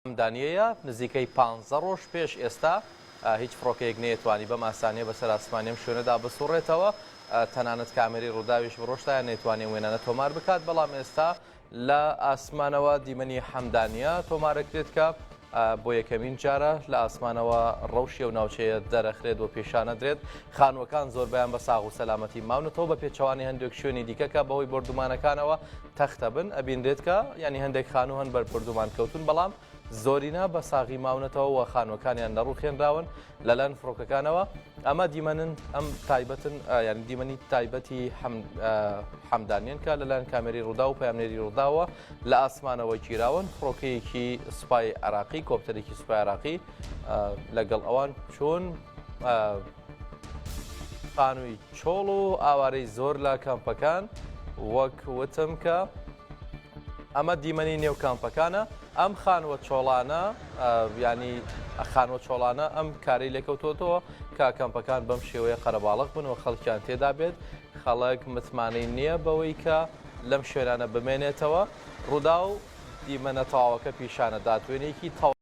حەمدانیەیە، نزیکەی پانزە ڕۆژ پێش ئێستا هیچ فڕۆکەیەک نەیەتوانی بەم ئاسانیە بەسەر ئاسمانی ئەم شوێنەدا بسوڕێتەوە، تەنانەت کامێرەی ڕووداویش بڕۆشتایە نەیتوانی ئەم وێنانە تۆمار بکات، بەڵام ئێستا لە ئاسمانەوە دیمەنی حەمدانیە تۆمارەکرێت کە بۆ یەکەمین جارە لە ئاسمانەوە ڕەوشی ئەو ناوچەیە دەرەخرێت و پیشانەدرێت خانووەکان زۆربیان بە ساغ و سەلامەتی ماونەتەوە بە پێچەوانی هەندێک شوێنی دیکە کە بەهۆی بۆردومانەکانەوە تەختە بن ئەبینرێت کە یانی هەندێک خانوو هەن بەر بۆردومان کەوتون بەڵام زۆرینە بە ساغی ماونەتەوە و خانووەکانیان نەڕوخێنراون لەلایەن فڕۆکەکانەوە ئەمە دیمەنن ئەم تایبەتن یانی دیمەنی تایبەتی حەمدانیان کە لەلایەن کامێری ڕوودا و پەیامنێری ڕووداوە لە ئاسمانەوە گیراون فڕۆکەیەکی سوپای عراقی کۆپتەرێکی سوپای عراقی لەگەڵ ئەوان چۆن خانووی چۆڵ و ئاوارەی زۆر لە کەمپەکان وەک وتم کە ئەمە دیمەنی نێو کامپەکانە ئەم خانووە چۆڵانە ینی خانووە چۆڵانە ئەم کاری لێکەوتۆتەوە کە کەمپەکان بەم شێوەیە قەرەباڵغ بن و خەڵکیان تێدا بێت خەڵک متمانەی نییە بەوەی کە لەم شوێنانە بمێنێتەوە ڕوودا و دیمەنە تەواوەکە پیشانە داتوێنێکی تەواو.